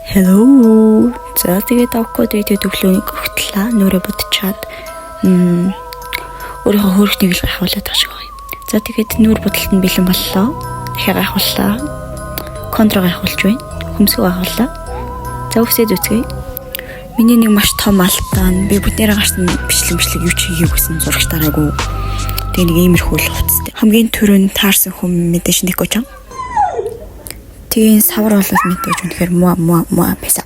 Hello. За, тэгээд авахгүй тэгээд өглөө өгтлаа. Нүрэ будчаад өөрийнхөө хөөрхнийг л гайхуулаад байгаа шиг байна. За, тэгээд нүүр будалт нь бэлэн боллоо. Дахиад гайхууллаа. Контро гайхуулж байна. Хөмсгөө гайхууллаа. За, үсээ зүцгээе. Миний нэг маш том алдаа нь би бүгдээрээ гарсан бичлэг юу ч хийгээгүйсэн, зурагч дараагүй. Тэгээ нэг иймэрхүү л хувцастай. Хамгийн түрүүнд таарсан хүн мэдээж Нико чам. Тэгээ энэ савар бол мэдээж үнэхээр муа муа муа байсан.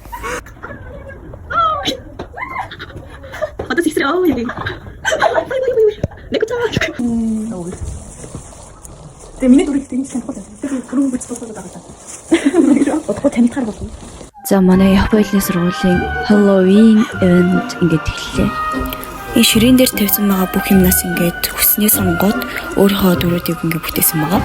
Одоо сэгсрээ оо яг. Тэгээ миний дүрийг тэгж танихгүй. Тэгээ түрүүн бүч тусаад байгаа та. Удахгүй танигдахаар болно. За, манай Японы сургуулийн Halloween event ингээд эхэллээ. Энэ ширээн дээр тавьсан байгаа бүх юмнаас ингээд хүснээ сонгоод өөрийнхөө дүрүүдийг ингээд бүтээсэн байгаа.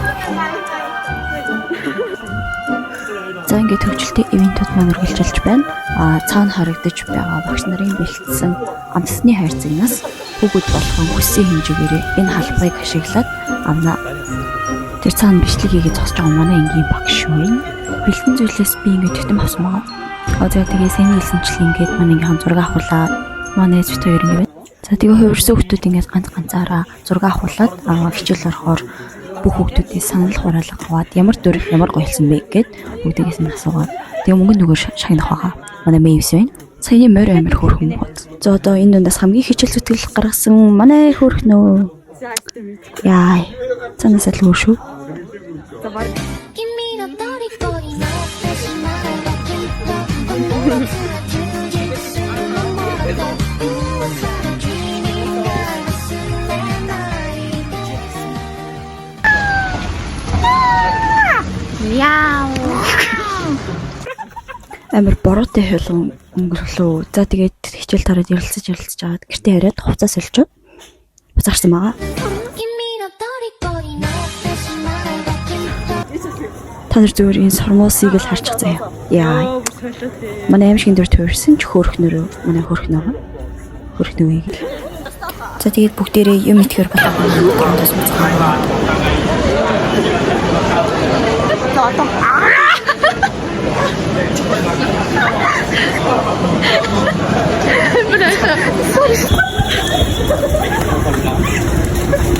За, ингээд хөгжилтэй event үүд маань үргэлжилж байна. А цаана харагдаж байгаа багш нарын бэлдсэн амтны хайрцагнаас хүүхэд болгон хүссэн хэмжээгээр энэ халбайг ашиглаад авна. Тэр цаана бичлэг хийгээд зогсож байгаа манай ангийн багш байна. Бэлдэн зүйлээс би ингээд тутам авсан байгаа. А за, тэгээ сайн хэлсэнчлэн ингээд манай ангийнхан зураг авахулаад, манай эцэгт хоёр ингээд. За, тэгээ хувирсан хүүхдүүд ингээд ганц ганцаараа зураг авахулаад хичээл орохоор бүх хүүхдүүдээ санал хураалга аваад ямар дүр ямар гоёлсон бэ гэд бүгдээс нь асуугаад тэгээ мөнгө нөгөө шагнах байгаа. Манай Мэйвс байна. Саяны морь амир хөөрхөн бод. За, одоо энэ дундаас хамгийн хичээл зүтгэл гаргасан манай хөөрхнөө. Яа. Цаанаас л өөр шүү. 君の虜になってしまえばきっとこの夏は充実するのもっと噂の君が忘れないで Амар бороотой хулган өнгөрлөө. За, тэгээд хичээл тараад ярилцаж ярилцаж аваад гэртээ яриад хувцас сольж буцаарсан байгаа. 君の虜になってしまえばきっと Та нар зүгээр энэ сормуусыг л харчих заяа. Яа. Манай аимшигын дүр төрсөн ч хөөрхнөрөө манай хөөрхнөө. Хөөрхнөөгийг л. За, тэгээд бүгдээрээ юм итгэхэр болоо дрондос муцгаа.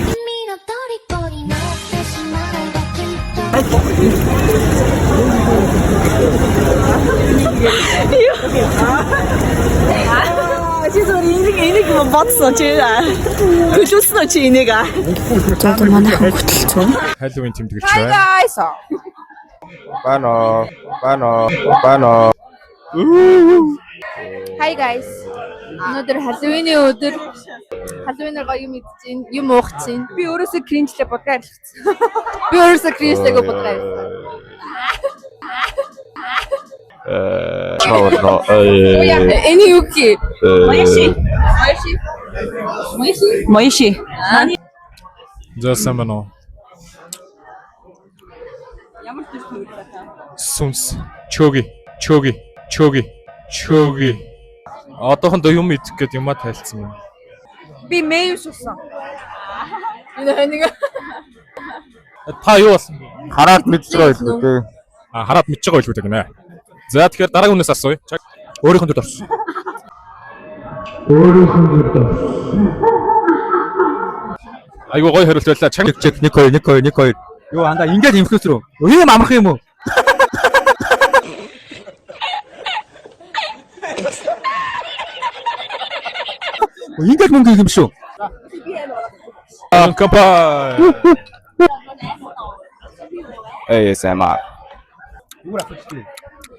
君の虜になってしまえばきっと Чи зүгээр энийг бодсон чи. Төлөвлөсөн үү чи энийг аа? За, одоо манайхан хөтөлцөө. Halloween тэмдэглэж байна. Бано, бано, бано. Hi guys. Өнөөдөр Halloween-ийн өдөр. Halloween-аар гоё юм идэж чинь, юм уух чинь. Би өөрөөсөө кринжлээ будгаа арилгацсан. Би өөрөөсөө cringe-лээгүй будгаа ярьсан. Чаавно. Эний юу гэх? Мояши. Мояши. Моиши. За, сайн байна уу? Сүнс. Чөги, чөги, чөги, чөги. Одоохондоо юм идэх гээд юмаа тайлцсан юм. Би Мэйвс усан. Энэ нэг Та юу болсон бэ? Хараад мэдж байгаа байлгүй дээ. А, хараад мэдж байгаа байлгүй дээ гинэ. За, тэгэхээр дараагийн хүнээс асууя. Чаг. Өөрийнх нь дүрд орсон. Өөрийнх нь дүрд орсон. Айгуу гоё хариулт байлаа. Чаг. Чек 1 2 1 2 1 2. Юу андаа ингээд инфлюенсер үү? Ийм амархан юм уу? Ингээд мөнгө хийх юм шүү. Компай. ASMR.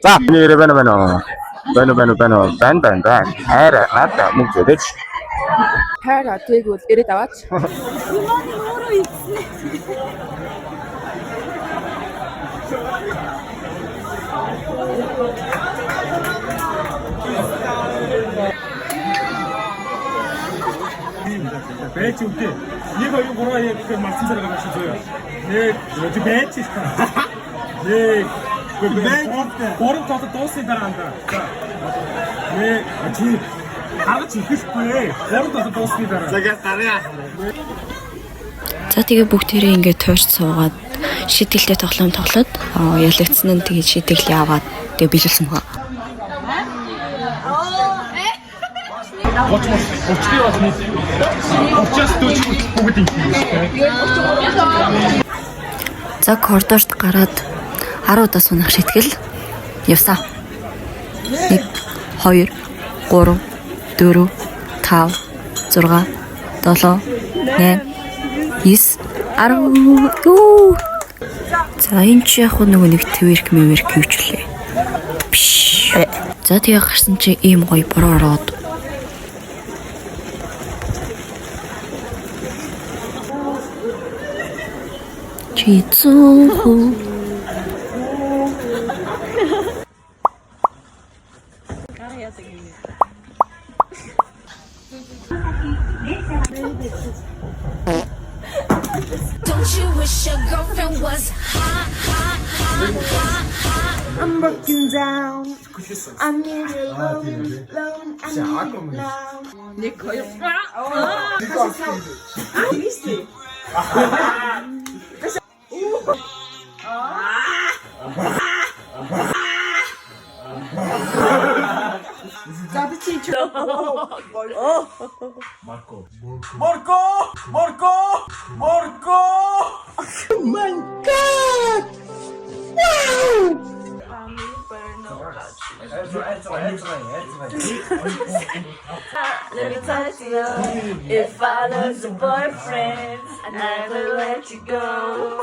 За, нэр бано бано. Бано бано бано. Бан бан бан. Хайр надаа мөнгө зөдөж. Хайр тэгвэл ирээд аваач. Бэж үгүй. 1 2 3 яг гэхээр марцсан зэрэг гарч зөө. Нэг чи бэж. Нэг бэж. Гурав тоглолт дуусны дараа андаа. Нэг чи харж ихэхгүй. Гурав тоглолт дуусны дараа. За, тэгээ бүгдээрээ ингээд тойрч суугаад шийтгэлтэй тоглоом тоглоод ялагдсан нь тэгээд шийтгэлээ аваад тэгээ биелүүлсэн байгаа. 30 30-ийн бас нийт 30-аас 40 хүртэл бүгд ингэ юм шиг тийм. За коридорт гараад 10 удаа сунах шийтгэл явсан. 1 2 3 4 5 6 7 8 9 10. Юу. За энэ чи яг нөгөө нэг twerk мэверк юу ч лээ. Биш. За тэгээ гарсан чи ийм гоё бороо ороод чи 100%. Don't you wish your girlfriend was hot, hot, hot, hot, hot? I'm broken down. I need you alone, alone. I need it now. Let me talk to you. If I lose a boyfriend, I never let you go.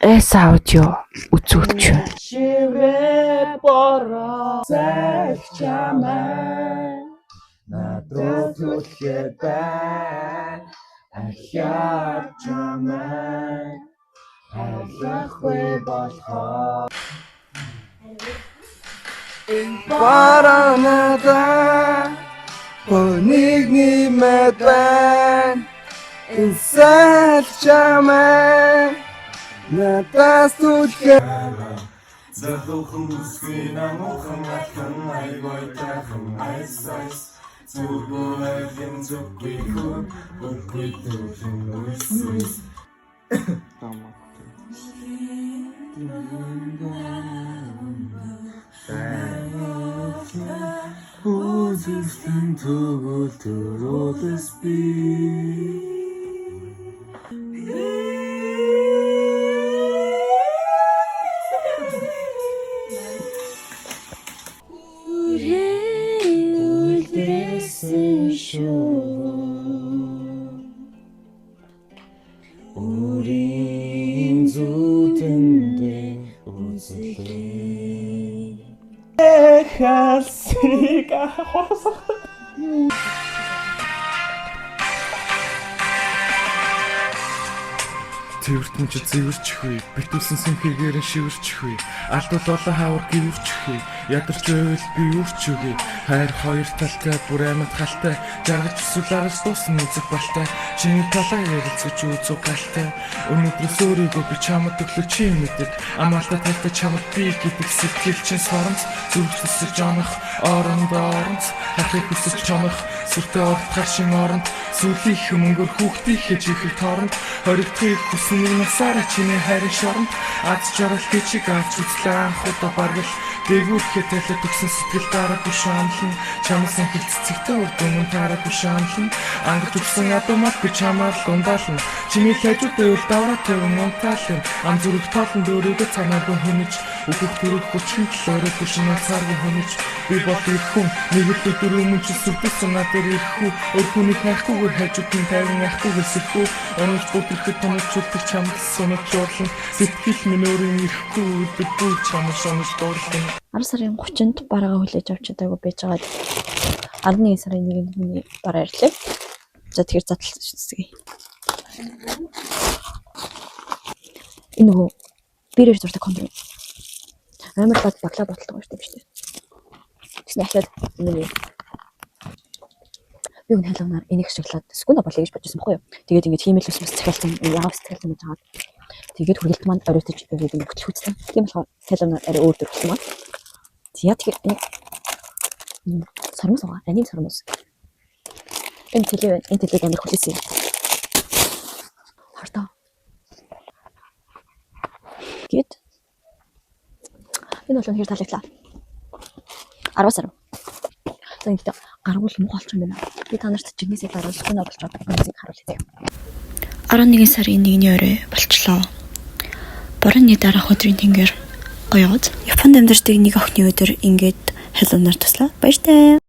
Эс аудио үзүүлч. Шивэ бороо зайлч чамай надруу түлхээ байна ахиад чамай хайрлахгүй болохоо Баранада Бүнийг нэмэд байна. Инсэл чамай надаас түлхээ Залуухан үсгийн амуухан алхан айгой тайхан айс айс зүрхүү айлын зүггүй хүү үгүй төрхөн үс үс. Үзэлтэн төгөл төрөлс би. Үлдээсэн шүү. Үрийн зүтэндээ үзлээ. Эхэлсийг ахвасах. Цэвэртэн чи цэвэрчихвээ, битүүлсэн сүнхийгээр нь шивэрчихвээ. Алдвал олон хавар гівэрчихвээ. Ядарч байвал би үрч өгье. Хайр хоёр талтай, бүр амьд халтай. Жаргаж эсвэл аргаж дуусна үзэг балтай. Чиний талаа ярилцаж үзэг галтай. Өнөөдрөөс өөрийгөө би чамд өглөө чи мэддэг. Амаалтай тайлтай чамд би гэдэг сэтгэл чинь соромц. Зүрх төсөж онох, оронд оронц. Харахыг хүсэж чонох, сүртэй ордохар шин оронд. Сүлийнх мөнгөөр хүүхдийнхээ чихэг тооронд. Хоригдохыг хүсэн нэг насаараа чиний хайрын шоронд. Аз жаргал чиг авч үзлээ анх удаа бараг л дээгүүрхээ талаад өгсөн сэтгэл дараагүй шанална. Чамаас анхил цэцэгтэй урд өмнө таараагүй шанална. Ангад өгсөн ядуумал би чамаар л ундаална. Чиний хажууд байвал давраа тавин унтаална. Ам зүрх тоолонд өөрийгөө цанаагүй хөнөж. Үхэх төрөх хүчин тал оройгүй шинээр цааргүй хөнөж. Би бол их хүн нэг л өдөр өмнө чи сүрдсэн над дээр ирэхүү. Өөр хүнийг хайхгүйгээр хажууд нь тайван яхахгүйгээр сэрхүү. Онож бүдрэхэд томчулдаг чамд сунаж жуурлан. Сэтгэл минь өөрийн ирэхгүй өдөргүй чамд шунаж дуурлан. 10 сарын 30-нд бараагаа хүлээж авч чадаагүй байж байгаад 11 сарын 1-нд миний бараа ирлээ. За тэгэхээр задлал үзье. Энэ нөгөө бирээр зурдаг контр. Амар лад баглаа боталтай юм шүү дээ. Тэгсэн ахиад энэ нэг би үнэ Halloween-аар энийг ашиглаад Sukuna болъё гэж бодчихсон байхгүй юу. Тэгээд ингээд хиймэл ус захиалсан, ягаан ус захиалсан гэж хагаад тэгээд хүргэлт маань оройтож ингээд ингэ хөтлөх. Тийм болохоор Halloween-аар арай өөр төр болсон байна. За, тэгэхээр энэ сормуус байгаа. Аним сормуус. Энэ теле байна. Энэ телег амар хүлээсэн юм. Хартаа. Гээд энэ бол үнэхээр таалагдлаа. 10 сар. За, ингээд гаргуул муухай болчих юм байна. Би та нарт жигнэсээ даруул Sukuna болж байгаа юмсыг харуулъя. 11 сарын 1-ний орой болчлоо. Борооны дараах өдрийн тэнгэр гоёод. Японд амьдардаг нэг охины өдөр ингээд Halloween-аар туслаа. Баяртай.